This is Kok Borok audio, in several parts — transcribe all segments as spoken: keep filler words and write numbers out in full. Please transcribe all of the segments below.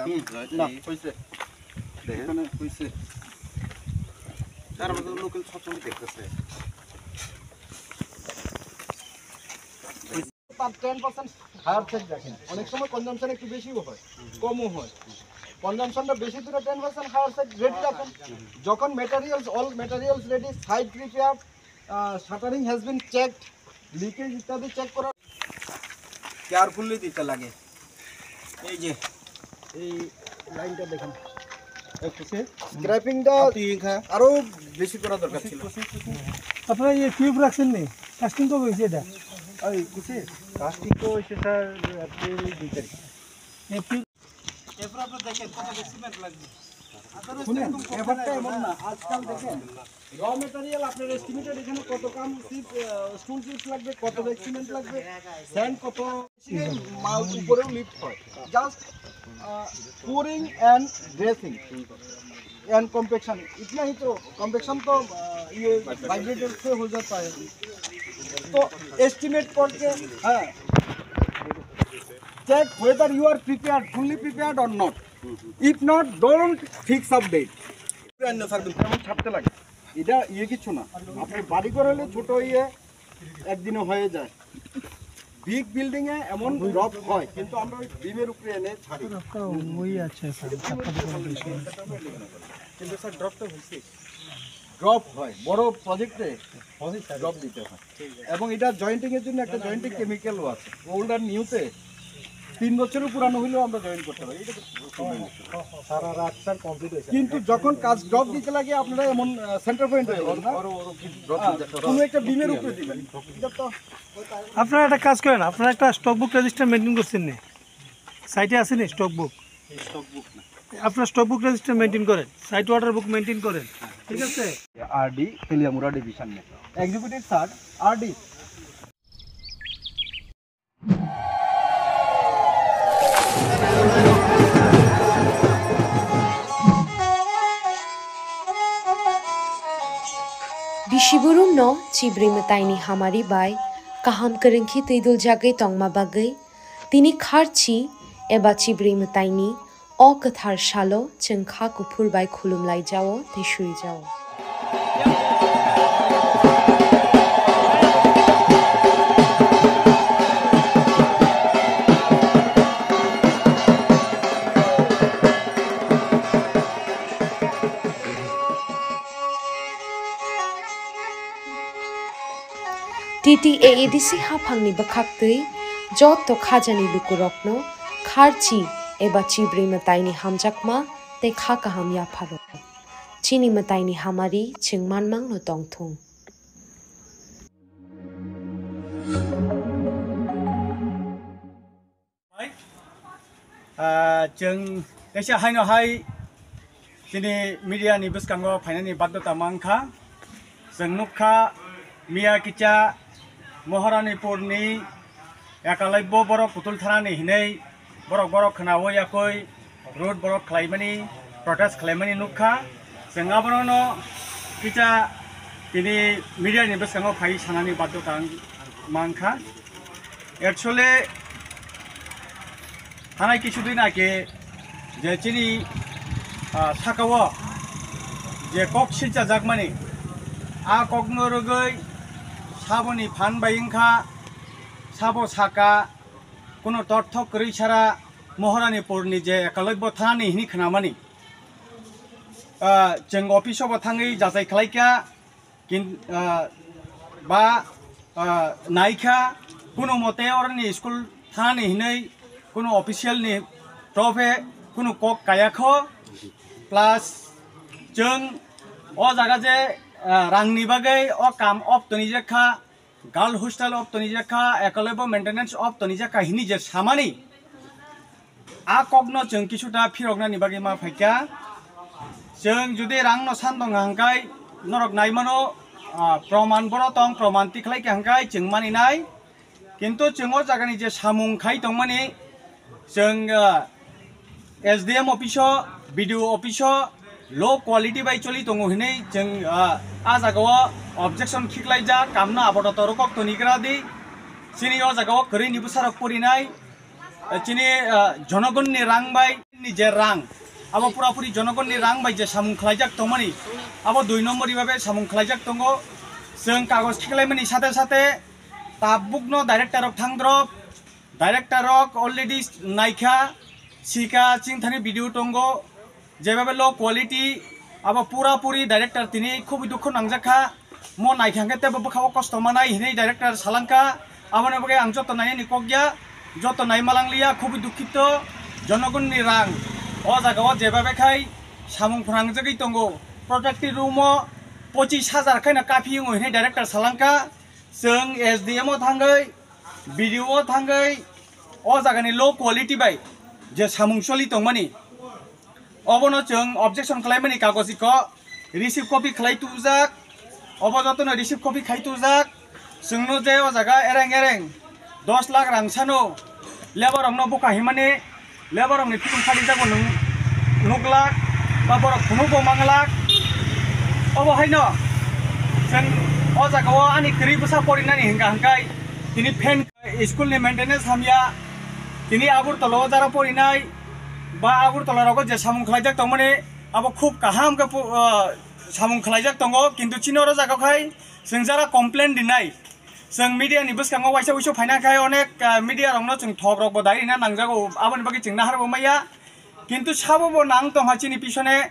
হুম, না, হইছে। দেখেন। এখানে হইছে। তার মধ্যে লোকাল সবসময় দেখতেছে। তার টেন পার্সেন্ট হায়ার সাইড রাখেন। অনেক সময় কনজাম্পশন একটু বেশিও হয়, কমও হয়। কনজাম্পশনটা বেশি দূরে ten percent higher side ready রাখেন। যখন materials, all materials ready, site prepared, shuttering has been checked, leakage ইত্যাদি চেক করা, কেয়ারফুলি দিতে লাগে। এই যে এই লাইনটা দেখেন, স্ক্র্যাপিংটা আরো বেশি করা দরকার ছিল। আপনারা এই টিউব রাখছেন নি? কাস্টিং কবে হয়েছে এটা? ওই কিছু কাস্টিং তো হয়েছে স্যার, এপ্রিল দুই তারিখ। এপ্রিল। এরপর আপনারা দেখেন কত সিমেন্ট লাগবে। শুনেন, ব্যাপারটা এমন না, আজকাল দেখেন, র ম্যাটেরিয়াল আপনার এস্টিমেটেড এখানে কত কাম চিপ, স্টোন চিপস লাগবে, কত ব্যাগ সিমেন্ট লাগবে, স্যান্ড কত, মাল উপরেও লিফট হয়। Just pouring and dressing and compaction, ইতনা হি তো। কম্পেকশন তো ইয়ে ভাইব্রেটর সে হো যাতা হ্যায়। তো এস্টিমেট করকে, হ্যাঁ, check whether you are prepared, fully prepared or not. If not, don't fix up date. অন্য স্যার, কিন্তু এমন ছাড়তে লাগে। এটা ইয়ে কিছু না। আপনার বাড়ি ঘর হলে ছোট ইয়ে একদিনে হয়ে যায়। বিগ বিল্ডিং এ এমন ড্রপ হয়, কিন্তু আমরা ওই বিমের উপরে এনে ছাড়ি। ওই আছে স্যার, কিন্তু স্যার, ড্রপ তো হয়েছে। ড্রপ হয়, বড় প্রজেক্টে ড্রপ দিতে হয়। এবং এটা জয়েন্টিং এর জন্য একটা জয়েন্টিং কেমিক্যালও আছে। ওল্ড আর নিউতে তিন বছরের পুরানো হইলেও আমরা জয়েন করতে পারি। এটা তো সারা রাত স্যার কমপ্লিট হয়েছে। কিন্তু যখন কাজ ড্রপ দিতে লাগে, আপনারা এমন সেন্টার পয়েন্ট হয়ে যান না। কোনো একটা বিমের উপরে দিবেন। এটা তো আপনারা একটা কাজ করেন, আপনারা একটা স্টক বুক রেজিস্টার মেনটেন করছেন নি? সাইটে আছে নি স্টক বুক? স্টক বুক না। আপনারা স্টক বুক রেজিস্টার মেনটেন করেন, সাইট অর্ডার বুক মেনটেন করেন, ঠিক আছে? আরডি, তেলিয়ামুড়া ডিভিশন মে executive sir, RD. Bisiburumno chibri mwtaini hamari bai kaham kwrwngkhe twiduljagwi tongma bagwi tini kharchi eba chibri mwtaini o kwthar salo chwng kha kuphur bai khulumlaijao tei suijao. T T A A D C haphangni bwkhaktwi joto khajani lukurokno kharchi eba chibrwi mwtaini hamjakma tei kha kaham yapharo. Chini mwtaini hamari chwng manmangno tongthung. Ah, chwng teisa haino hai chini media ni bwskango phainani baddhota mankha. Chwng nukha miya kicha Moharanipur ni Ekalavya borok kutul thanani hinwi borok borok khwnawi yakwi road borok khlaimani, protest khlaimani nukha. Chwng abono no kicha tini media ni bwskango phai sanani baddhota ang mankha. Actually, thanai kisu din age je chini, ah, sakao je kok silchajakmani, a kokno rwgwi saboni phan bai wngkha, sabo saka, kuno torthok kwrwi sara Moharanipur ni je Ekalavya thanani hini khnamani. Ah, chwng office o bo thangwi jachai khlaikha, kin-, ah, ba, ah, naikha, kuno mote oroni school thanani hinwi kuno official ni trophe kuno kok kayakho, plus chwng o jaga je, ah, rangni bagwi o kam off tonijakha, girl hostel off tonijakha, Ekalavya maintenance off tonijakha hini je samani, a kokno chwng kisuta phiroknani bagwi ma phaikha. Chwng jodi rangno san tong hangkai norok naimano, ah, proman bono tong, proman tikhlai kha hangkai chwng maninai. Kintu chwng o jagani je samung khai tongmani, chwng, ah, S D M office o, B D O office o low quality bai choli tongo hinwi chwng, ah, a jagao objection khiklaijak, kamno abotato rwkok tonigra di. Chini o jagao kwrwini bwsarok porinai, eh, chini, ah, jonogonni rang bai. Ni je rang, abo purapuri jonogonni rang bai je samung khlaijak tongmani, abo dui nombor ibabe samung khlaijak tongo. Chwng kagoj khiklaimani sate sate tabukno director rok thang drop, director rok already naikha, sika chingthani video tongo, jebabe low quality, abo pura puri director tini khubui dukhu nangjak kha. Mo naikha hwnkhe tebo bwkhao kosto manai hinwi director salangkha. Aboni bagwi ang joto nainani kok ya, joto naimalang liya, khubui dukhito. Jonogonni rang o jaga o jebabe khai samung phrangjagwi tongo. Protective room o pochis hajar khaina kaphi wngo hinwi director salangkha. Chwng S D M o thangwi, B D O o thangwi o jagani low quality bai je samung choli tongmani, obono chwng objection khlaimani kagoj iko receive copy khlai tubujak, obo jotono receive copy khai tubujak. Chwngno je o jaga ereng ereng dos lakh rang sano labour rokno buka himani, labour rokni thikung khalijago nwng nuglak ba borok phunugo manglak. Obo haino chwng o jagao ani kwrwi bwsa porinani hwnkha hwnkhe tini fan school ni maintenance hamya, tini Agartala o jara porinai ba Agartala rogo je samung khlaijak tongmani abo khub kaham khe pu-, o, samung khlaijak tongo, kintu chini oro jaga khai chwng jara complain rinai. Chwng media ni bwskango waisa wuisu phaina khai onek, ah, media rokno chwng thok rok bo dai rina nangjago, aboni bagwi chwng nahar bo maya. Kintu sabo bo nang tongha chini pisone,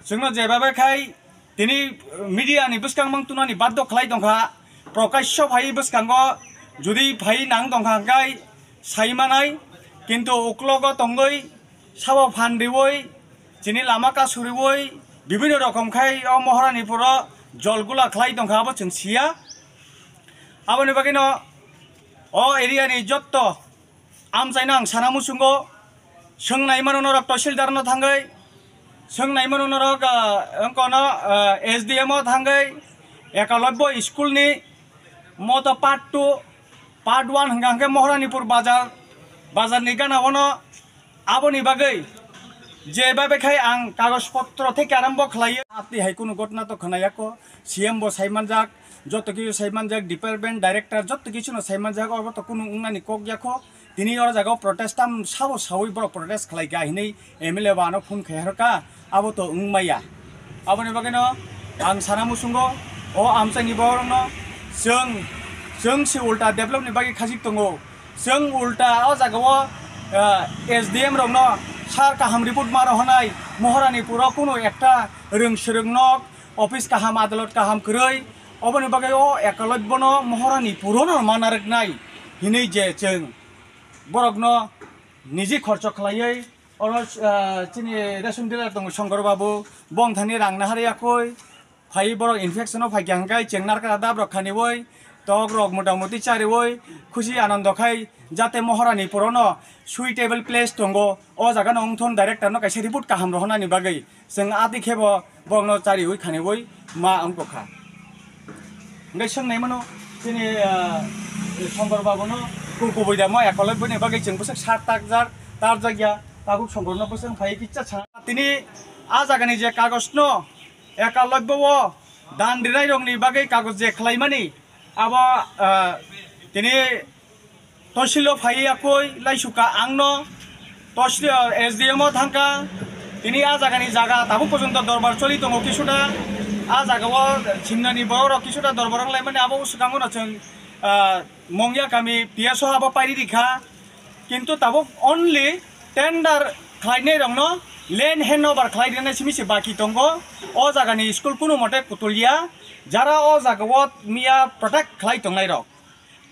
chwngno jebabe khai tini media ni bwskang mang tunani baddo khlai tongkha. Prokasho phai bwskango judi phai nang tongkha hwnkhe sai manai, kintu uklogo tongwi sabo phan riwi chini lama kasuriwi bibinno rokom khai o Moharani puro jol gula khlai tongkha, abo chwng siya. Aboni bagwino o area ni jotto amchaino ang sana muchungo, swngnai mano norok tahsildar no thangwi, swngnai mano norok, ah, wngkono, ah, S D M o thangwi, Ekalobbo school ni moto part two, part one hwnkha hwnkhe Moharanipur bazar, bazar ni gana ono. Aboni bagwi je babe khai ang kagoj potro theke arambo khlaiyo. Apni hai kunu gotna to khwnayakho, C M bo saimanjak, joto kisu saimanjak, department director joto kisu no saimanjak, oro to kunu wngnani kok yakho. Tini oro jaga o protest tam sabo sawi borok protest khlai kha hinwi M L A bo ano phone khai harkha, abo to wng maya. Aboni bagwi no ang sana muchungo o amchaini borok no chwng, chwng se ulta develop ni bagwi khajik tongo. Chwng ulta o jaga o, ah, S D M rok no sar kaham report ma rohonai, Moharanipur o kunu ekta rwng swrwng nok, office kaham, adalot kaham kwrwi, oboni bagwi o Ekalobbo no Moharanipur o no ma narwknai hinwi je chwng borok no niji khorcho khlaiwi oro, ah, chini ration dealer tongo Songkor Babu, bong thani rang nahar yakwi, phai borok infection o phaikha hwnkhe chwng narkra dab rok khaniwi, tok rok mota moti chariwi, khusi anondo khai jate Moharanipur o no suitable place tongo, o jaga no wngthon director no kaisa report kaham rohonani bagwi. Chwng ati khe bo borokno chariwi khaniwi ma wng kha. Hwnkhe swngnai mano chini, ah, Songkor Babuno ku kubui da ma Ekalobbo ni bagwi chwng bwswk sak takjak, tarjak ya, tabuk Songkorno bwswk phai kicha sa. Tini a jagani je kagojno Ekalobbo o dan rinai rokni bagwi kagoj je khlaimani abo, ah, tini Tohsilo phai yakwi laisuka angno tohsil, S D M o thangkha. Tini a jagani jaga tabuk porjonto dorbar choli tongo kisuda. A jagao simnani borok rok kisuda dorbar wnglaimani abo swkango no chwng, ah, Mongya kami P S o abo pairi rikha. Kintu tabuk only tender khlainai rokno land hand over khlai rwnai simi se baki tongo. O jagani school kunu mote kutulya. Jara o jagao miya protect khlai tongnai rok.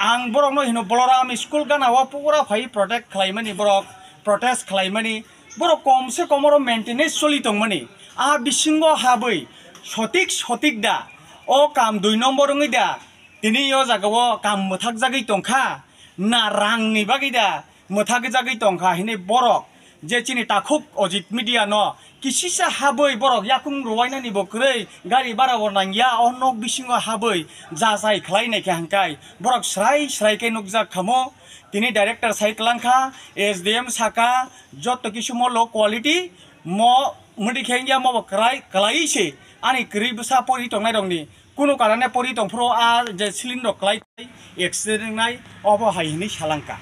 Ang borokno hino Boloram school gana o pura phai protect khlaimani borok, protest khlaimani borok kom se kom oro maintenance choli tongmani. A bisingo habwi sotik sotik da o kam dui nombor wngwi da tini o jaga o kam mwthak jagwi tongkha na rang ni bagwi da mwthak jagwi tongkha hinwi borok je chini takhuk Ojit Media no kisisa habwi borok yakung rwbainani bo kwrwi gari bara bo nangya o nok bisingo habwi jachai khlai naikha hwnkhe borok srai srai khe nukjak khamo tini director sai kwlangkha S D M saka joto kisu mo low quality mo mwdikhe wngya mo bo kwrai kwlai se ani kwrwi bwsa pori tongnai rokni Kunu karane pori tongphuru a je siling rok klai accident wngnai obo hai hinwi salangkha.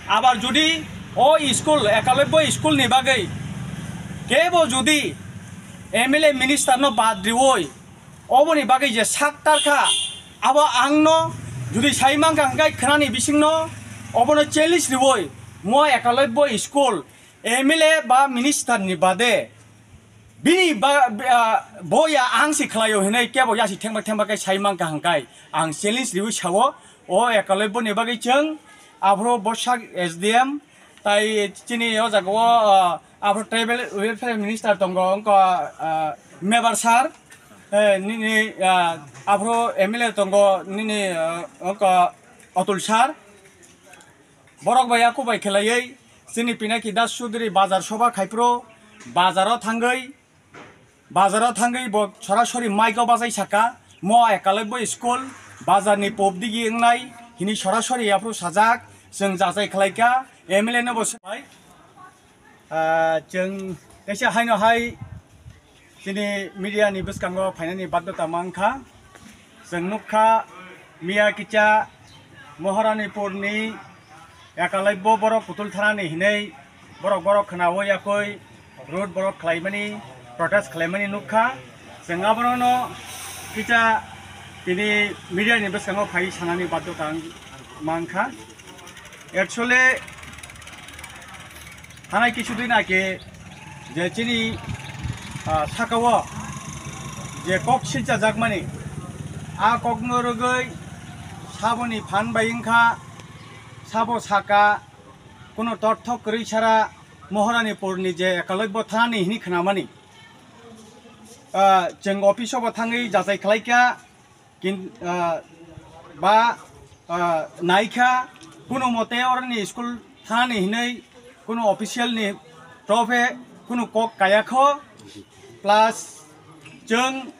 Abar jodi O school, Ekalobya school ni bagwi kebo jodi M L A minister no bad riwi, oboni bagwi je sak tarkha, abo ang no jodi sai mankha hwnkhe khwnani bising no obono challenge riwi, mo Ekalobya school M L A ba minister ni bade bini ba, ah, bo ya ang si khlaio hinwi kebo ya si thengba thengba khe sai mankha hwnkhe ang challenge riwi sao. O Ekalobya ni bagwi chwng aphuru bwsak S D M tai chini o jaga o, ah, aphuru tribal welfare minister tongo wngkha, ah, Mebar sir, eh, nini, ah, aphuru M L A tongo nini, ah, wngkha Atul sir. Borok bai yaku bai khlaiwi chini Pinaki Das Chaudhary bazar soba khaipro bazaro thangwi, bazaro thangwi bo sorasori mic o bachai saka, mo Ekalobya school bazar ni pop digi wngnai hini sorasori aphuru sajak, chwng jachai khlaika M L A no bo swbai. Ah, chwng kaisa haino hai chini media ni bwskango phainani baddhota mankha. Chwng nukha miya kicha Moharanipur ni Ekalobya borok kutul thanani hinwi borok borok khwnawi yakwi road block khlaimani, protest khlaimani nukha. Chwng abono kicha tini media ni bwskango phai sanani baddhota ang mankha. Actually, thanai kisu din age je chini, ah, sakao je kok silchajakmani, a kokno rwgwi saboni phan bai wngkha, sabo saka, kuno torthok kwrwi sara Moharanipur ni je Ekalobya thanani hini khnamani. Ah, chwng office o bo thangwi jachai khlaikha, kin-, ah, ba, ah, naikha, kuno mote oroni school thanani hinwi kuno official ni trophe kuno kok kayakho, plus chwng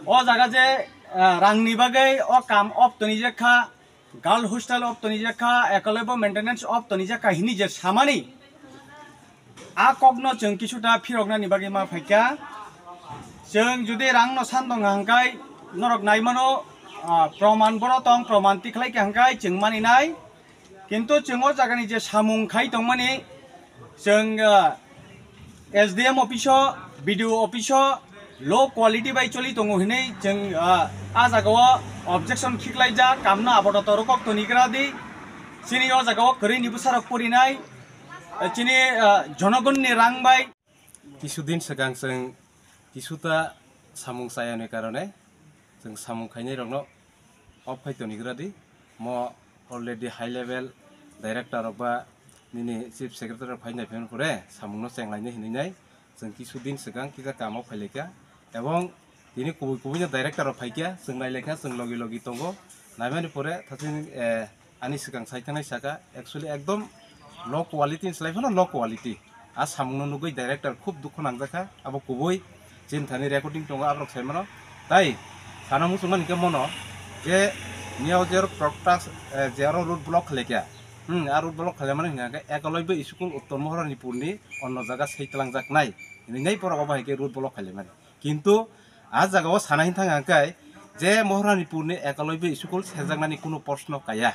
o jaga je, ah, rangni bagwi o kam off tonijakha, girl hostel off tonijakha, Ekalobya maintenance off tonijakha hini je samani, a kokno chwng kisuta phiroknani bagwi ma phaikha. Chwng jodi rangno san tong hangkai norok naimano, ah, proman boro tong, proman tikhlai kha hangkai chwng maninai. Kintu chwng o jagani je samung khai tongmani, chwng, ah, S D M office o, B D O office o low quality bai choli tongo hinwi chwng, ah, a jagao objection khiklaijak, kamno apato rokok tonigra di. Chini o jagao kwrwini bwsarok porinai, eh, chini, ah, jonogonni rang bai. Kisu din swkang chwng kisuta samung chayani karone chwng samung khainai rokno off khai tonigra di. Mo already high level director rok ba nini chief secretary rok phai nai phaimani pore samungno chenglainai hinwi nai chwng kisu din swkang kisa kamo phailaikha, ebong tini kubui kubui no director rok phaikha, chwng nailaikha, chwng logi logi tongo. Naimani pore thachini, eh, ani swkang sai thangnai saka, actually ekdom low quality ni slai phano low quality. A samungno nugwi director khub dukhu nangjakha, abo kubui chini thani recording tongo aborok saimano. Tai sana muchungmani khe mono je miyao je protest, eh, je aro road block khlaikha, hmm, a road block khlaimani hwnkha khe Ekalobya school Uttor Moharanipur ni onno jaga sai twlangjaknai hinwi nai borok obo hai khe road block khlaimani. Kintu a jagao sana hin thang hangkai je Moharanipur ni Ekalobya school sejaknani kuno proshno kaya.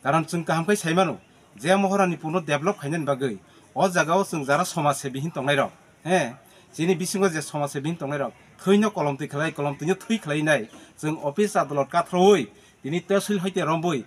Karon chwng kaham khe sai mano je Moharanipur no develop khainani bagwi o jagao chwng jara somaj sebi hin tongnai rok, he, chini bisingo je somaj sebi hin tongnai rok thwino kolom twi khlai, kolom twino thwi khlai nai chwng office adolot kathrowi tini tehsil hoite rombwi,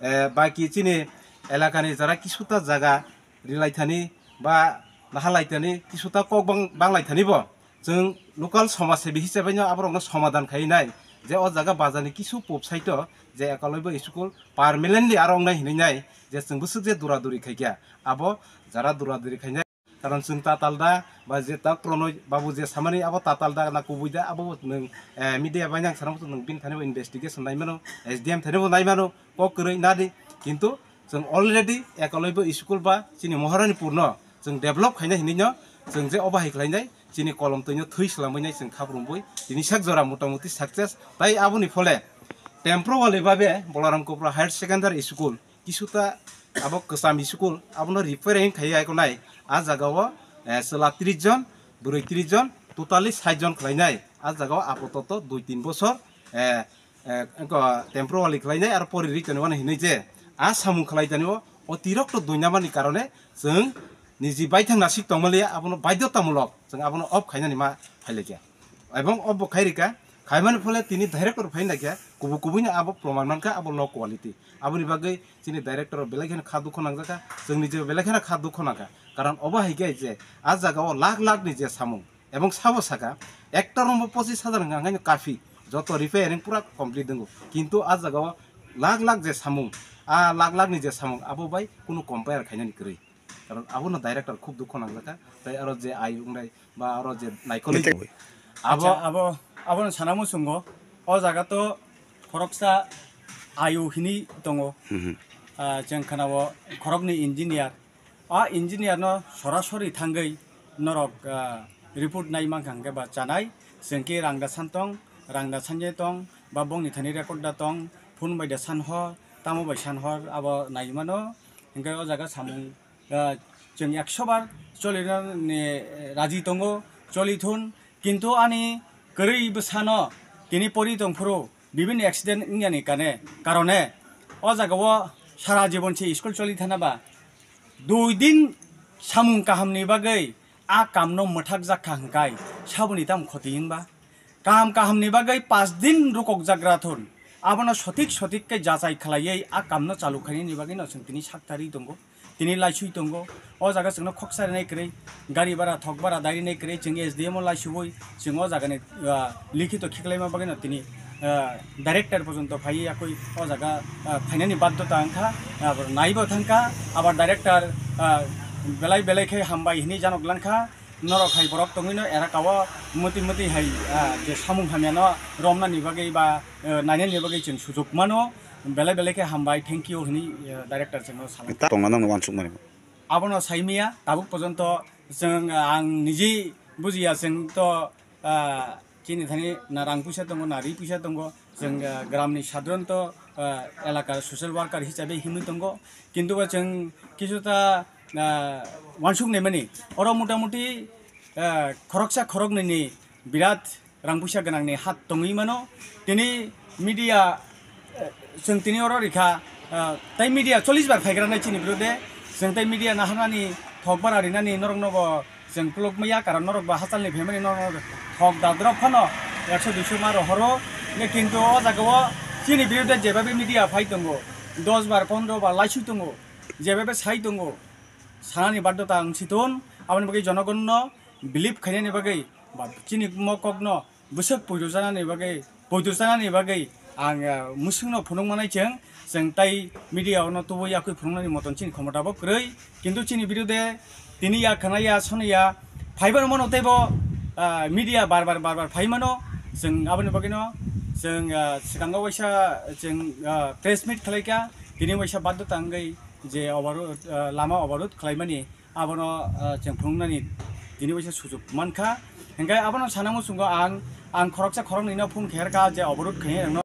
eh, baki chini elakani jara kisuta jaga rilaithani ba nahalaithani kisuta kok bang-, banglaithani bo. Chwng local somaj sebi hisabaino aborokno somadan khai nai je o jaga bazarni kisu pop saito je Ekalobya school permanently aro wngnai hinwi nai je chwng bwswk je dura duri khaikha abo jara dura duri khainai. Karon chwng tatal da ba je tak Pranay babu je samani abo tatal da na kubui da abo nwng, eh, media bai nang sana nwng bini thani bo investigation nai mano, S D M thani bo nai mano, kok kwrwi nadi. Kintu chwng already Ekalobya school ba chini Moharanipur no chwng develop khainai hinwi no chwng je obo hai khlainai chini kolom twino thwi swlangwi nai chwng khaprwngwi tini sak jora motamuti success. Tai aboni phole temporary babe Balaram Kopra Higher Secondary School kisuta abo kwcham school abono repairing khai ai konai a jaga o, eh, chwla tris jon, bwrwi tris jon, totally sait jon khlainai a jaga o apatot dui tin bosor, eh, eh, wngkha temporary khlainai aro pori ri tonwi mano hinwi je a samung khlai tani o O tirok to duinamani karone chwng niji baithang nasik tongmaliya, abono baidhotamulok chwng abono off khainani ma phailaikha. Ebong off bo khairika, khaimani phole tini director phainakha, kubu kubuino abo proman mankha, abo low quality. Aboni bagwi chini director belai kheno kha dukho nangjakha, chwng niji belai kheno kha dukho nangkha. Karon obo hai khe je a jagao lakh lakh ni je samung, ebong sabo saka, actor rokbo pochis hajar wngkha, wngkhaino kafi, joto repairing pura complete wngo. Kintu a jagao lakh lakh je samung, a lakh lakh ni je samung, abo bai kunu compare khainani kwrwi. Karon abono director khub dukho nangjakha, tai aro je ayu wngnai ba aro je naikolwi. Abo, acha, abo, abono sana muchungo, o jaga to khoroksa ayu hini tongo. Hmm. Ah, chwng khwnao khoroknwi engineer. A engineer no sorasori thangwi norok, ah, report nai mankha hwnkhe ba chanai, chwng khe rang da san tong, rang da sanye tong, ba bongni thani record da tong, phone bai da san hor, tamo bai san hor, abo nai mano. Hwnkhe o jaga samung, ah, chwng ekso bar cholina ni, eh, raji tongo, choli thun, kintu ani kwrwi bwsano tini pori tong phuru, bibini accident wngyani kane karone o jaga o sara jibon se school choli thana ba dui din samung kaham ni bagwi a kam no mwthak jak kha hwnkhe saboni tamo khoti wngba? Kam kaham ni bagwi pas din rukok jak ra thun, abono sotik sotik khe jachai khlaiwi a kam no chalu khainani bagwi no chwng tini sak tarwi tongo. Tini laisui tongo. O jaga chwngno khoksa rinai kwrwi, gari bara, thok bara dai rinai kwrwi, chwng S D M o laisuwi, chwng o jagani, ah, likhito khiklaima bagwino tini, ah, director porjonto phaiwi yakwi o jaga, ah, phainani baddhota wngkha, ah, naibo thangkha, abar director, ah, belai belai khe hambai hinwi janok langkha. Norok hai borok tongwino erakao mwtwi mwtwi hai, ah, je samung hamyano romnani bagwi ba, eh, nainani bagwi chwng sujuk mano. Belai belai khe hambai, thank you hinwi, eh, director chwngno salang. Ta tongna nangno uansukmani. Abono saimaya tabuk porjonto chwng, ah, ang niji bujiya, chwng to, ah, chini thani na rang puisa tongo, na ri puisa tongo, chwng, ah, gramni sadharanto, ah, elakar social worker hisabe himwi tongo, kintu ba chwng kisuta, ah, uansuk naimani oro motamuti, ah, khoroksa khoroknwini birat rang puisa gwnangni hat tongwi mano. Tini media, eh, chwng tini oro rikha, eh, tai media chollish bar phaigra nai chini birude. Chwng tai media naharnani, thok bara rinani norokno bo chwng kuluk maya, karon norok bo hachalni phaimani norok thok dadrok phano ekso duiso ma rohoro. Nge kintu o jaga o chini birude jebabe media phai tongo, dos bar pondro bar laisui tongo, jebabe sai tongo, sanani baddhota ang si thun, aboni bagwi jonogonno believe khainani bagwi ba chini mokokno bwswk poito chanani bagwi, poito chanani bagwi ang, ah, mwswkno phunukmanai chwng, chwng tai media ono tubui yakwi phunuknani moton chini khomota bo kwrwi, kintu chini birude tini ya khana ya sono ya phaibar mano teibo, ah, media bar bar bar bar phai mano, chwng aboni bagwino chwng, ah, swkango waisa chwng, ah, press meet khlaikha, tini waisa baddhota wngwi je oborodh, ah, lama oborodh khlaimani. Abono, ah, chwng phunuknani tini waisa sujuk mankha. Hingkhe abono sana muchungo ang, ang khoroksa khoroknwino phone kherkha je oborodh khainai rokno.